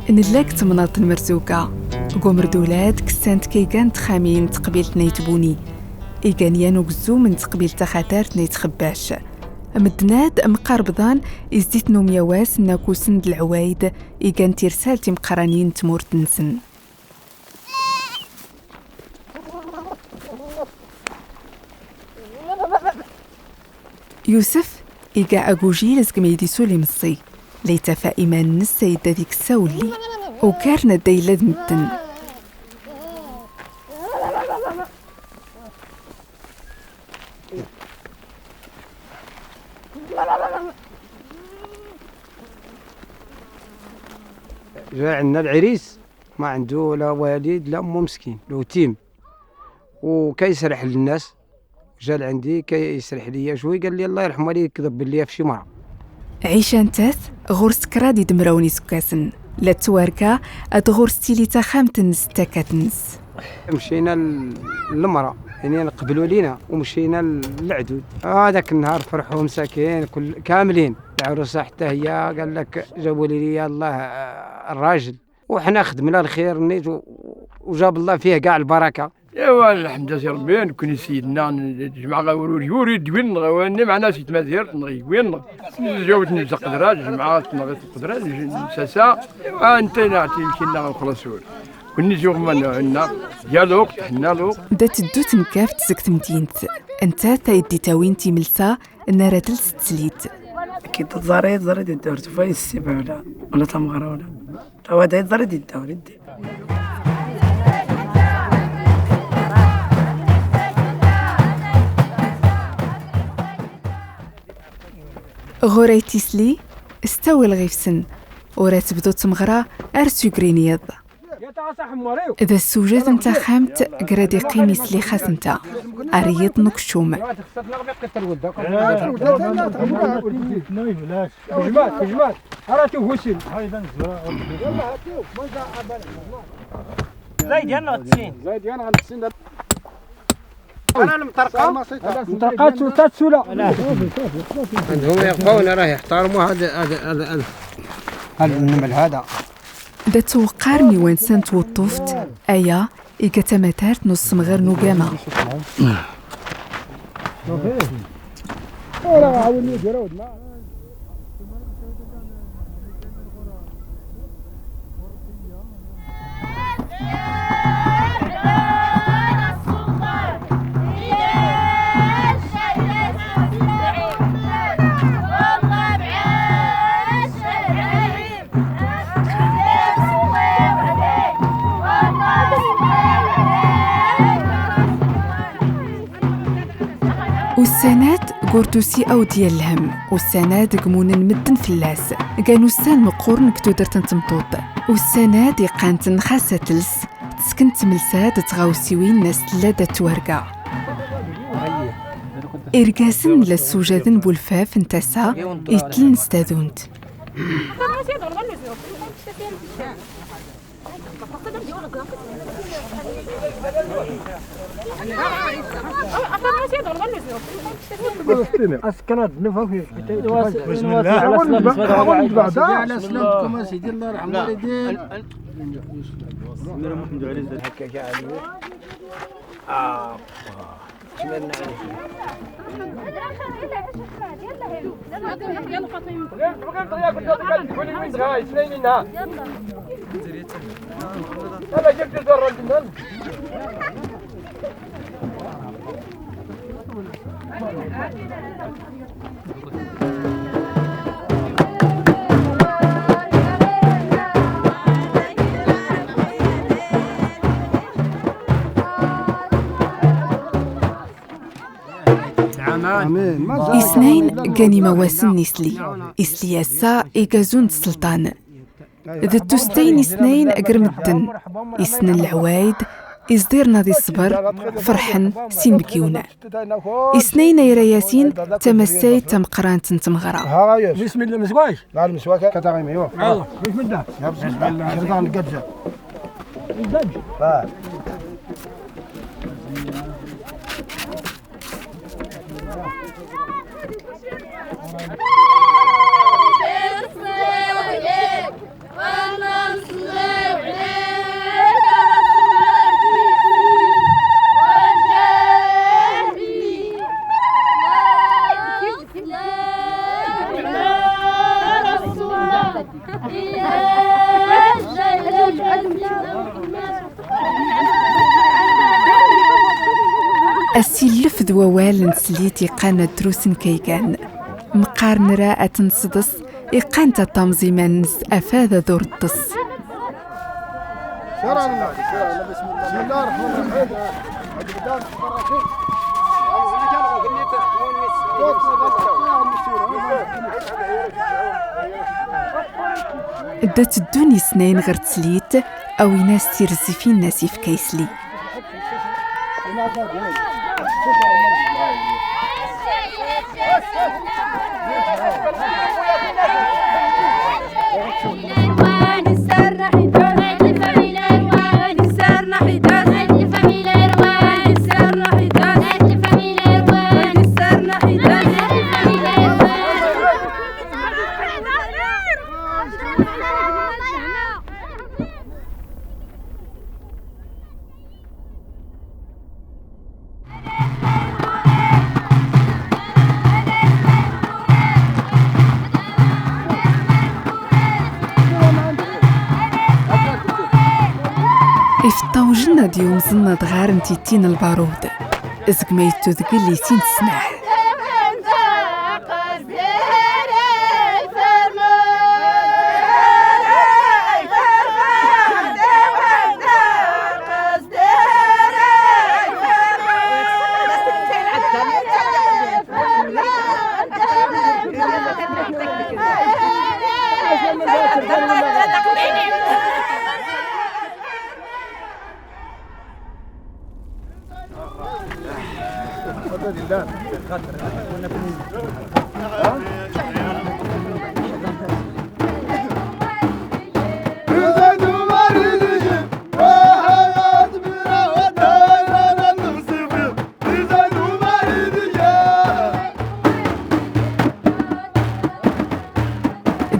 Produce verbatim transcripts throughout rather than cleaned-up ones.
Nella g temnaḍt n Merzuga, g umerdulad kessant kaygan n texxamin n teqbilt n Ayt Buni, igan yan ugzum n teqbilt taxatart n Ayt Xebbac. Medden-ad mqarbeḍan i zdit n umyawas n akusen d lɛwayd, igan tirsal timeqqranin n tmurt-nsen. Yusef iga agujil azg ma id isul imeṣṣi, la itafa iman-nnes a yedda deg ssawelli, ugar n adda yella d medden. جا عندنا العريس، ما عنده لا والد لا أمه، مسكين، له يتيم. وكيسرح للناس. جا لعندي كيسرح ليا شوي، قال لي: "الله يرحمه، اللي يكذب باللي في شي مرة". Ɛica nettat ɣur-s kraḍ d mraw n iseggasen. La tettwarga ad ɣur-s tili taxxamt-nnes d takkat-nnes. مشينا ل-، للمرا، يعني، نقبلوا لينا، ومشينا للعدود. هذاك النهار فرحوا مساكين كل، كاملين. العروسة حتى هي قال لك: "جابوا لي، يا الله، آه، الراجل". وحنا خدمنا الخير نيت و-، وجاب الله فيه كاع البركة. ايوا، الحمد لله ربي، نكون سيدنا، نجمع غا ورور يوري دوين، غا واني معنا سي تمازير، نغي وين، جاوت نزق قدرة، جمعة نغي قدرة، نساسا. ايوا، انت نعطي يمكننا غا خلاص ور. كوني زوغ ما عندنا، يا لوقت، حنا لوقت. Da teddu temkaft seg temdint. Nettat ay d-itawin timelsa n ara tels teslit. Ki tẓari, tẓari di ddurt, fa yessibɛula, wala tamɣarawla. Tawa da tẓari di ddurt, di. Ɣur ay tisli, s tawil ɣif-sen, ur ad tebdu tmeɣra ar s ugrin yiḍ. Da ssewjad n taxxamt, gra d iqqim isli xas nta. Ar yiḍ n ukeččum. زايد يلا تسين. زايد يلا تسين. أنا المطرقة. مطرقة تسولا. عندهم يقفون، راه يحترموا هذا، هذا، هذا، هذا. هذا النمل هذا. Da ttweqqaren iwansa n tweṭṭuft, aya iga tamatart n usemɣer n ugama. Ussan-ad g ur tusi awd yal lhem, ussan-ad gmunen medden fell-as, gan ussan meqquren g tudert n tmeṭṭut, ussan-ad iqqan-ten xas ad tels, tesken tmelsa-d tɣawsiwin n as tella da twarga. Irgazen la ssewjaden bu lfaf n tasa itlen s tadunt. على سلامتكم أسيدي، الله يرحم الوالدين. هكا كاع عليك. آه. Isnayn gan imawasen n isli. Isli ass-a iga zun d sselṭan. D ttustay n isnayn gr medden. Issnen leɛwayed, izdiren ad iṣber, ferḥen, sin deg yiwen. Isnayn ay ra yasin d tamassayt tameqqrant n tmeɣra. بسم الله، مسواك؟ لا، المسواك كتغيم، ايوا. يلا، بسم الله. يا بسم الله. شرطة نقدر. Asillef d wawal n teslit iqqan ad drus n kaygan. Mqar nra ad t-nsḍes, iqqan taṭamẓ iman-nnes afad ad ur ṭṭes. بسم الله الرحمن الرحيم. Da tteddun yisnayen ɣer teslit, awin-as tirzifin n as ifka isli. Ifeṭṭawjen ad yumẓen adɣar n titti n lbarud. Zeg ma yettudgel i sin tesnaḥ.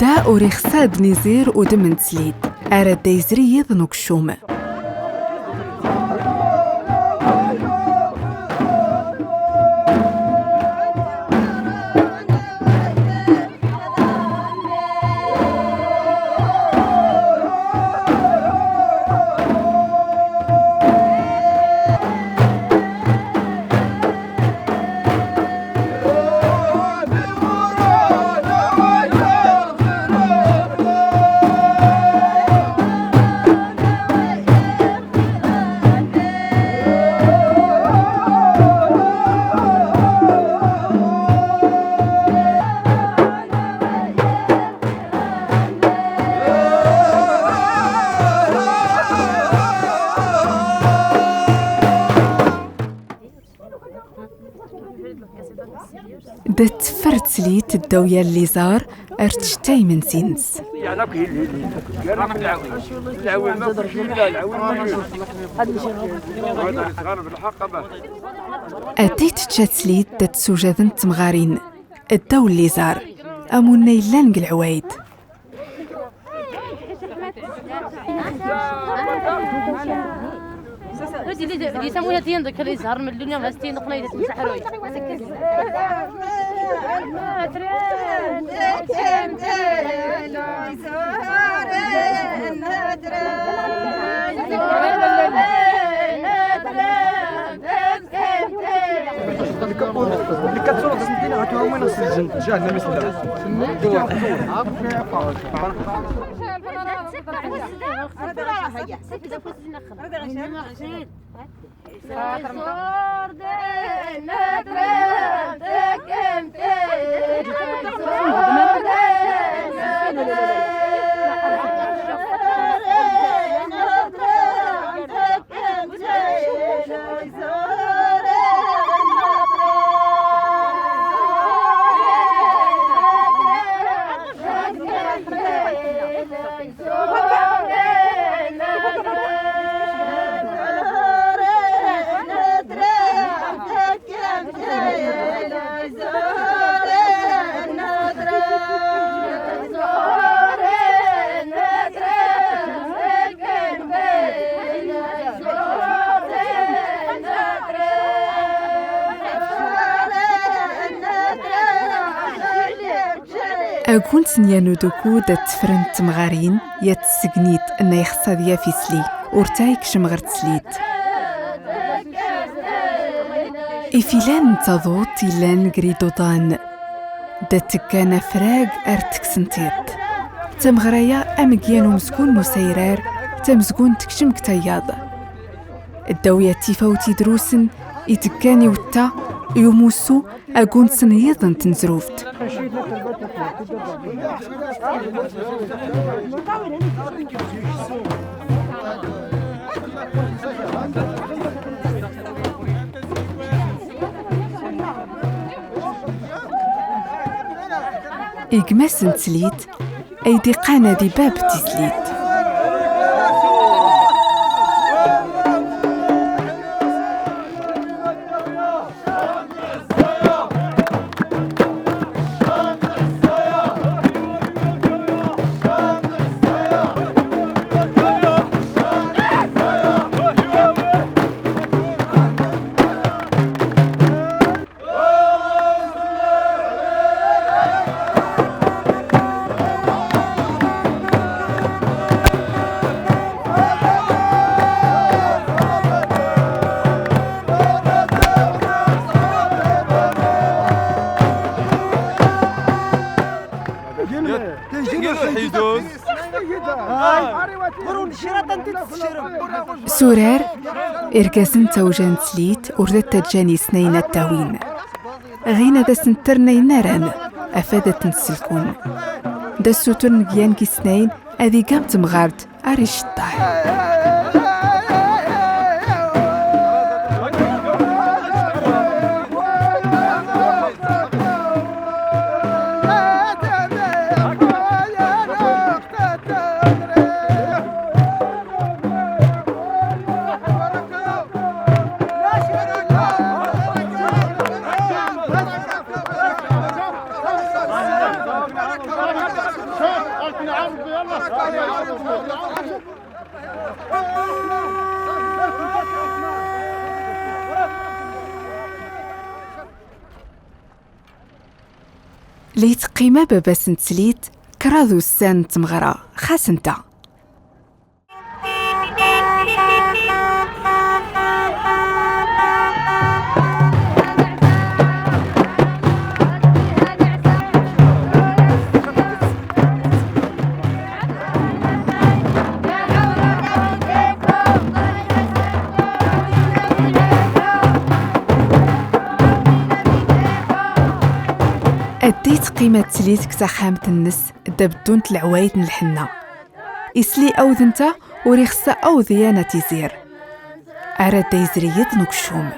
Da ur ixṣṣa ad niẓir udem n teslit, ar ad da yezri yiḍ n ukeččum. Da teffer teslit ddaw yal liẓar ar tcetta imensi-nnes. Ad tečča teslit da tsujaden temɣarin ddaw liẓar, amunna yellan deg leɛwayed. Di, di, di, di samuya tiyan dak lay zehṛen mellunya, bas tiyan qqen ayda temsaḥruy. Agunt n Yanuduku da tefrent temɣarin, yat tsegnit n ixṣṣad yaf isli, ur ta ikcem ɣer teslit. Ifilan n taḍuṭ illan ger iḍuḍan, da tteggan afrag ar teksen tiṭ. Tameɣra-ya amegya n umezgun n usayrar, tamezgun tekcem g tayaḍ. Ddaw ya tifawt idrusen, iteggan iwetta, i umussu, agunsen yiḍen n tnezruft. I gma-s n teslit, ay d-iqqan ad ibab tizlit. S urar, irgazen tawja n teslit ur da ttaǧǧan isnayn ad ttawin. Ɣin ad asen-ttren ayen aran, afad ad ten-sselkun. Da ssutren g yan g isnayn ad iga am temɣart ar iceṭṭaḥ. La yettqima baba-s n teslit kraḍ ussan n tmeɣra, xas nta. Adday teqqima teslit g taxxamt-nnes, da beddunt leɛwayed n lḥenna. Isli awd nta ur ixṣṣa awḍ yan ad t-iẓir. Ar ad da izri yiḍ n ukeččum.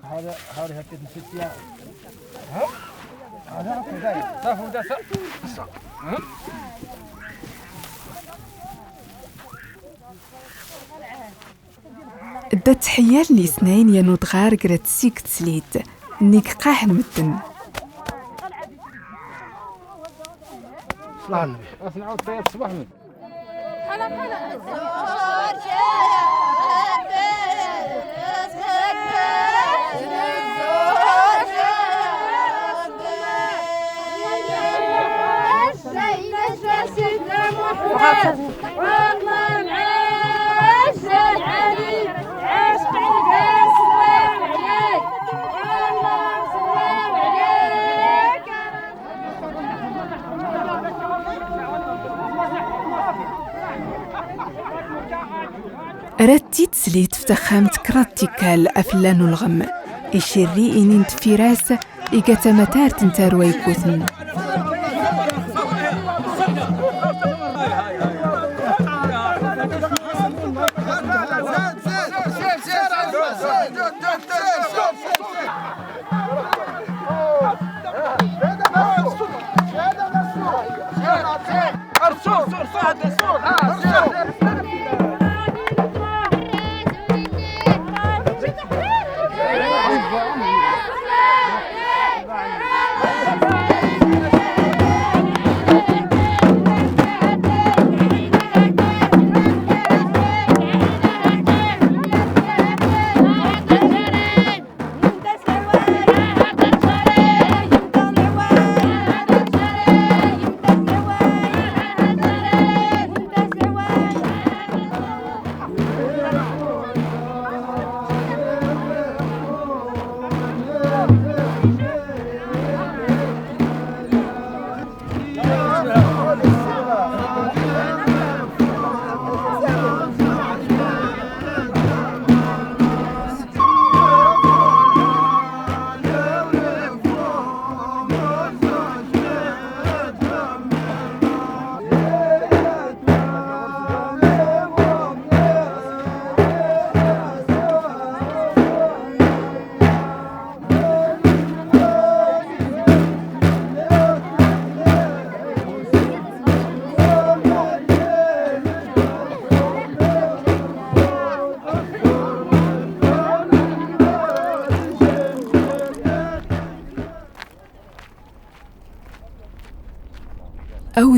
هذا، هذا هكا نسيت يا. هذا هكا داير. صافي، ودا صافي. Da ttḥeyyalen isnayn yan udɣar ger ad tsig teslit, nnig iqqaḥ n medden. Ṣṣlaḥ n Nnbi. Ad s-nɛawed tayeḍ ṣṣbeḥ. Rad tid teslit f taxxamt kraḍ tikkal afella n ulɣem. Icirri inin deffir-as iga tamatart n tarwa yegguten.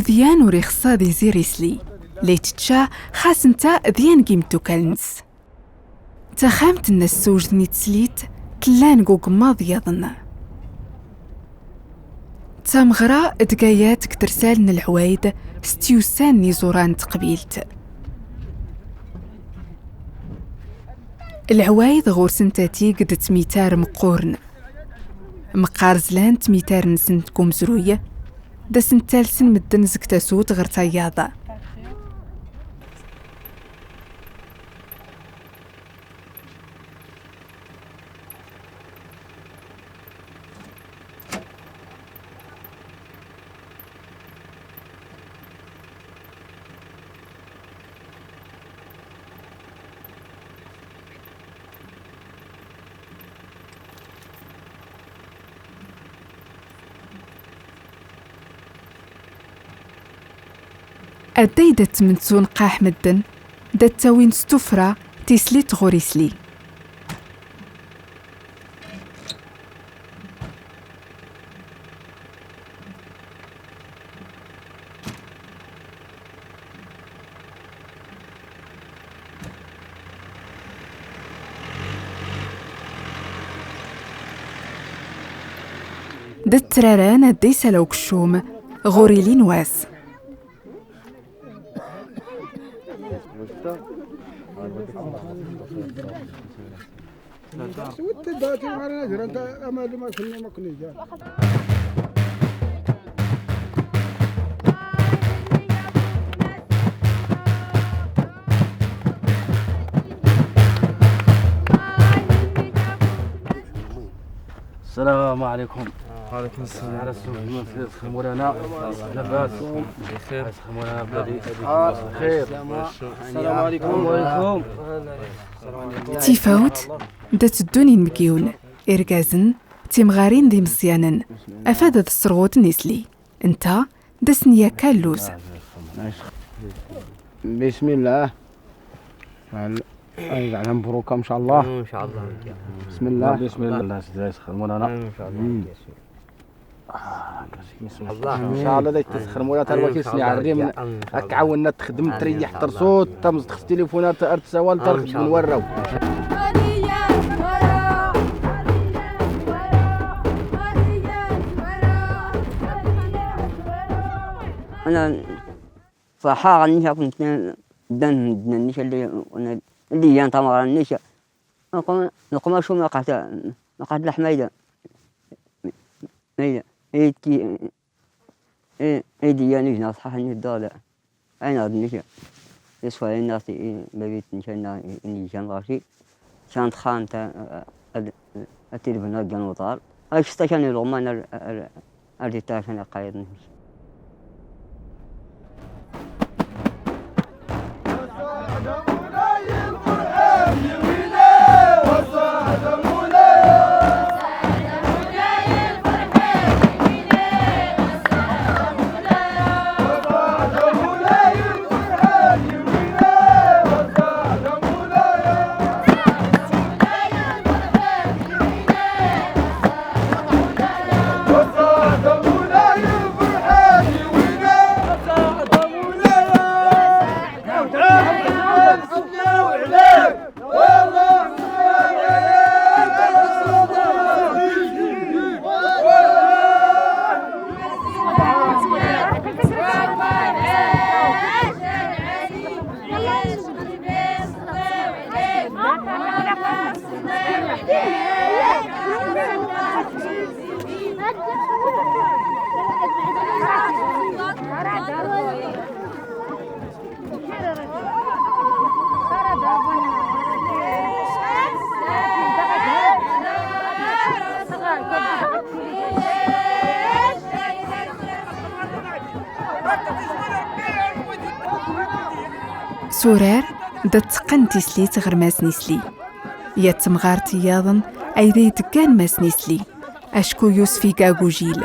Dyan ur ixeṣṣa ad izir isli. La ittečča, xas nta d yan g imddukal-ns. Taxxamt-nnes s ujdni n teslit tella g ugemmaḍ yaḍen. D tameɣra deg ayat g tersal n leɛwayed s tyussan n iẓuran n teqbilt. Leɛwayed ɣur-sen tatig d tmitar meqquren. Meqqar zlan tmitar-nsen deg umezruy, d asen-ttalsen medden zeg tasut ɣer tayaḍ. Adday da ttmensun qaḥ medden, da ttawin s tuffra tislit ɣur isli. Da ttraran adday s ala ukeččum, ɣur ilin wass. السلام عليكم. وعليكم السلام. على السلامة. مولانا. لاباس؟ بخير. مولانا بلادي. بخير. السلام عليكم. السلام عليكم. Tifawt, da tteddun inebgiyun, irgazen, timɣarin d imeẓyanen, afad ad sserɣuten isli. Nta, da sen-yakka lluz. بسم الله. هل-، هل يجعلها مبروكة إن شاء الله. إن شاء الله. بسم الله. بسم الله. الله يسخر مولانا. إن شاء الله. إن شاء الله. إن شاء الله دا يتسخر مولانا، تالوا كيسني عريم. إن شاء الله. هاك عاونا تخدم، تريح، ترصود، تمز تخص تليفونات، أرت سوال، ترخد من وراو. أنا صراحة غادي نشوف نتنا دان دنا نيشا اللي، أنا اللي جان تمغرا نيشا. نقوم، نقوم أشوف ما قعدت، ما قعدت لحمايدة. مايدة. إيه تي، إيه، إيه ديالي جنا صحاح ني الدولة. أين غاد نيشا؟ يسوى أين ناسي، إيه، بابيت نيشا نا، إيه، نيشا مغاشي. شان تخان تا، آه، آه، آه، أتي البنا جان وطار. أي شتا شان يلغمان ال-، ال-، Ar di taxan iqayaḍen-nnes. S urar, da tteqqen tislit ɣer Mass Nisli. Yat temɣart iyaḍen ay da iteggan Mass Nisli, acku Yusef iga agujil.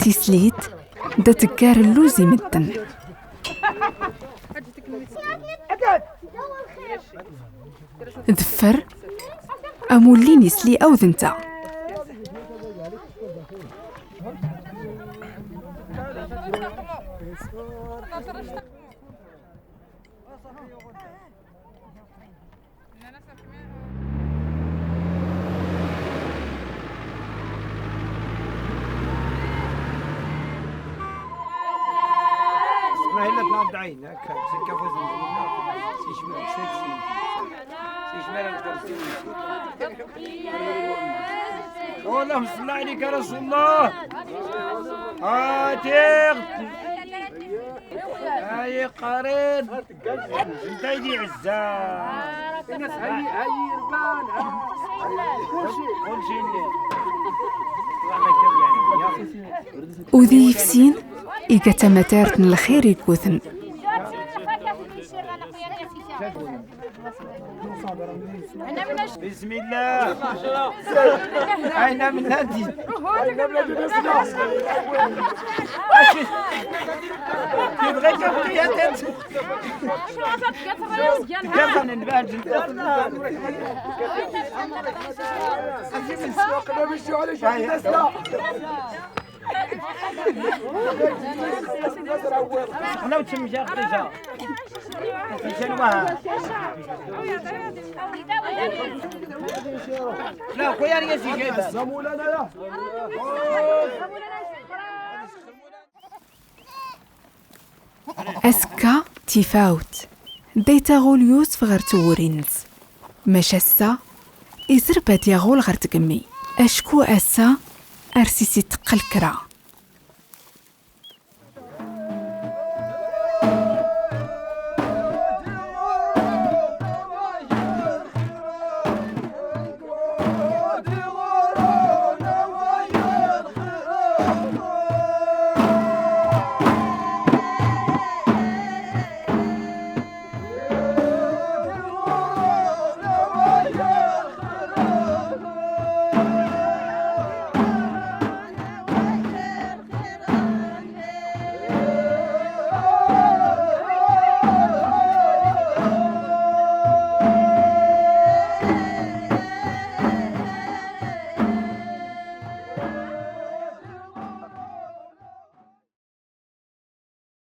Tislit da teggar lluz i medden. Deffer, amulli n isli awd nta. اسمع، هنا تنض عين، هكا، سي كافوز من هنا. سي شمال، شوي، شوي. سي شمال، هكا، سي شمال. اللهم صل عليك يا رسول الله. هاتي. هاي قريب. انت يدي عزة. الناس هاي، هاي يربان، ها. كل شيء. كل شيء. Udi yefsin, iga tamatart n lxir igguten. بسم الله. أين من هذه؟ كيف غير تبغي أنت؟ انا وتم جا خديجه. شنو ما؟ لا، خويا، ريا سي جايبها. Asekka tifawt, da itaɣul Yusef ɣer tewwuri-ns. Maca ass-a, izreb ad yaɣul ɣer tgemmi. Acku ass-a, ar s-is-iteqqel kra.